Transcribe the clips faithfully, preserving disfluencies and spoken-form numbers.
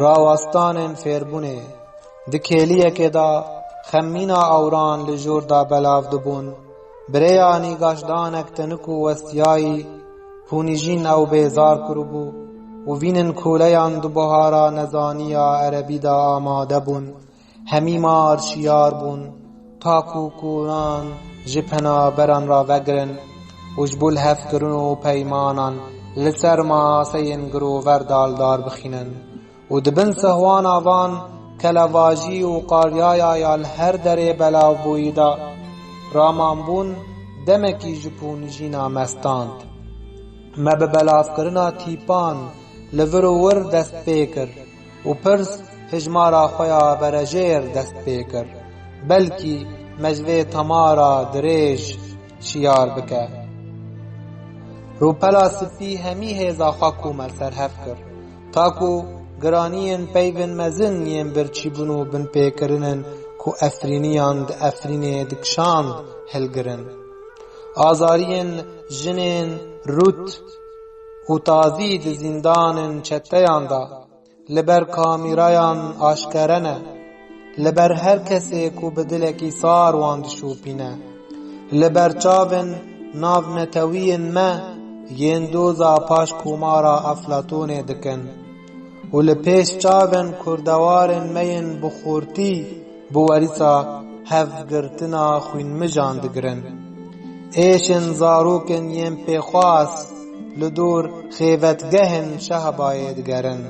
Rawestanên fêrbûnê. Di kêliyekê de xemîna ewran li jor de belav dibûn. Bi rêya nîgaşdanek tinik û westiyayî pûnîjîn ew bêzar kiribû û vînin koleyan di buhara nezaniya erebî de amade bûn. Hemî mar şiyar bûn, ta ku koran ji penaberan re vegirin û ji bo lihevkirin û peymanan li ser maseyên girover daldar bixînin û di bin sihwana van kelevajî û qaryaya ya li her derê belavbûyî de ramanbûn demekî ji pûnijîna me stand. Me bi belavkirina tîpan li vir û wir dest pê kir û pirs hijmara xwe ya berejêr dest pê kir. Belkî me ji vê temara dirêj şiyar bike. Rûpela spî hemî hêza xwe kome ser hev kir. Ta ku giraniyên peyvên mezin yên birçîbûn û binpêkirinin ku Efrîniyan di Efrînê dikişand hilgirin. Azariyên jinên rût û tazî di zîndanên çeteyan de li ber kamîrayan aşkere ne, li ber her kesê ku bi dilekî sar wan dişopîne, li ber çavên navnetewiyên me yên doza paş komara Eflatonê dikin û li pêş çavên kurdewarên me yên bi xurtî bi werîsa hevgirtina xwînmijan digirin. Êşên zarokên yên pêxwas li dor xêvetgehên Şehbayê digerin.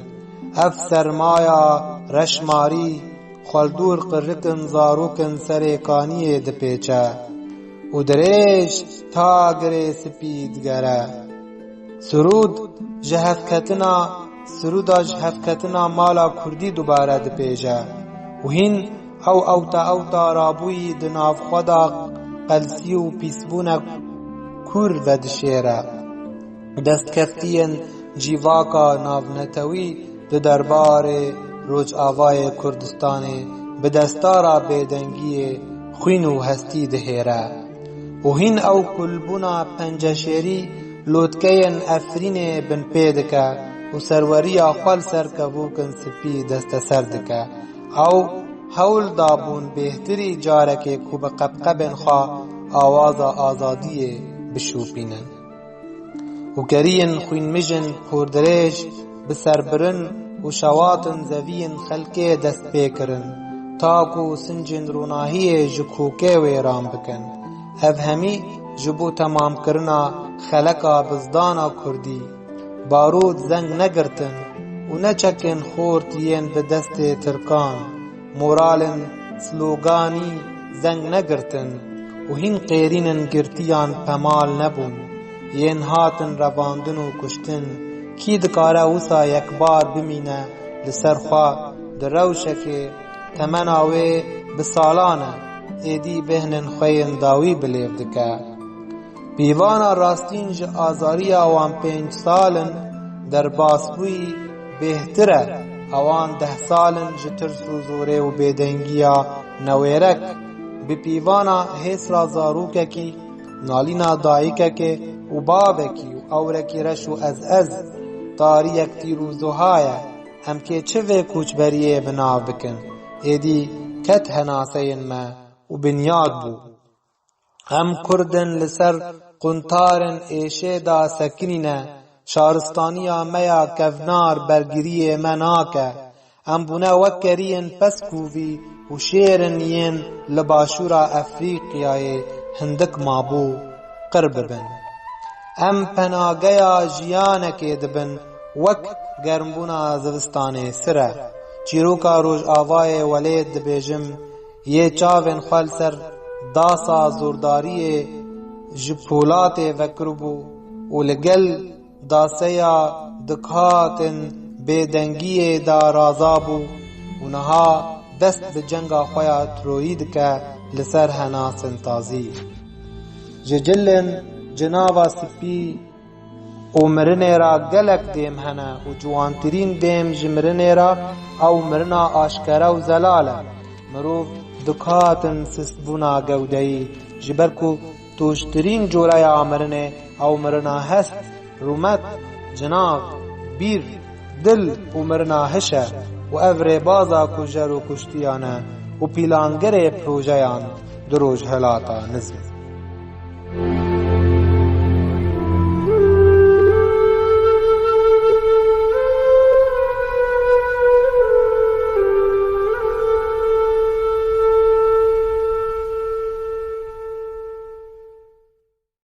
Ev sermaya reşmarî xwe li dor qirikin zarokên Serêkaniyê dipêçe û dirêj ta Girê Spî digere. Sirûd ji hevketina, Sirûda ji hevketina mala kurdî dubare dipêje û hîn ew ewta ewta rabûyî di nav xwe de qelsî û pîsbûnek kûr vedişêre. Destkeftiyên civaka navnetewî di derbarê Rojavayê Kurdistanê bi destara bêdengiyê xwîn û hestî dihêre û hîn ew kulbûna penceşêrî lotkeyên Efrînê binpê dike û serweriya xwe li ser kevokên spî desteser dike. Ew hewl dabûn bêhtirî carekê ku bi qebqebên xwe awaza azadiyê bişopînin. Û keriyên xwînmijin pordirêj bi serbirin û şewatin zeviyên xelkê dest pê kirin, ta ku sincên ronahiyê ji kokê wêran bikin. Ev hemî ji bo temamkirina xeleka bizdana kurdî. Barût zeng negirtin û ne çekên xort yên bi destê tirkan, moralên sloganî zeng negirtin û hîn qêrînên girtiyan pemal nebûn, yên hatin revandin û kuştin. Kî dikare wisa yekbar bimîne li ser xwe di rewşekê temena wê bi salan e, êdî bêhnên xwe yên dawî bi lêv dike. Pîvana rastîn ji azariya wan pênc sal in derbasbûyî bêhtir e, ewan deh sal in ji tirs û zorê û bêdengiya newêrek. Bi pîvana hêsra zarokekî, nalîna dayikekê û babekî û ewrekî reş û ez ez, tariyek tîr û zuha ye. Em kê çi vê koçberiyê bi nav bikin? Êdî ket henaseyên me û binyad bû. Em Kurd in li ser quntarên êşê de sekinîne, şaristaniya me ya kevnar bergiriyê me nake. Em bûne wek keriyên peskovî û şêrin yên li başûra Efrîqiyayê hindik mabû qir bibin. Em penageya jiyanekê dibin wek germbûna zivistanê sire. Çîroka Rojavayê Welêt dibêjim, yê çavên xwe li ser dasa zordariyê ji polatê vekiribû û li gel daseya dikhatên bêdengiyê de razabû û niha dest bi cenga xwe ya Troyî dike li ser henasên tazî. Ji cilên cinava spî û mirinê re gelek dêm hene û ciwantirîn dêm ji mirinê re ew mirina aşkere û zelal e. Mirov dikatin sistbûna gewdeyî, ji ber ku Tûjtirîn coreya mirinê ew mirina hest, rûmet, cinav, bîr, dil û mirina hiş e û ev rêbaza kujer û kuştiyan e û pîlangerê projeyan di Rojhilata Nizî.